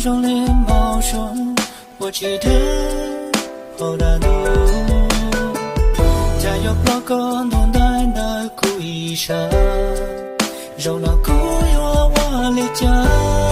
Zoo li maum zoo uas tsis dheev hauv daim ntuj, cas yuav ploj koj ntu ntaim ntawm kuv ib sab. Zaum no kuv yuav ua li cas?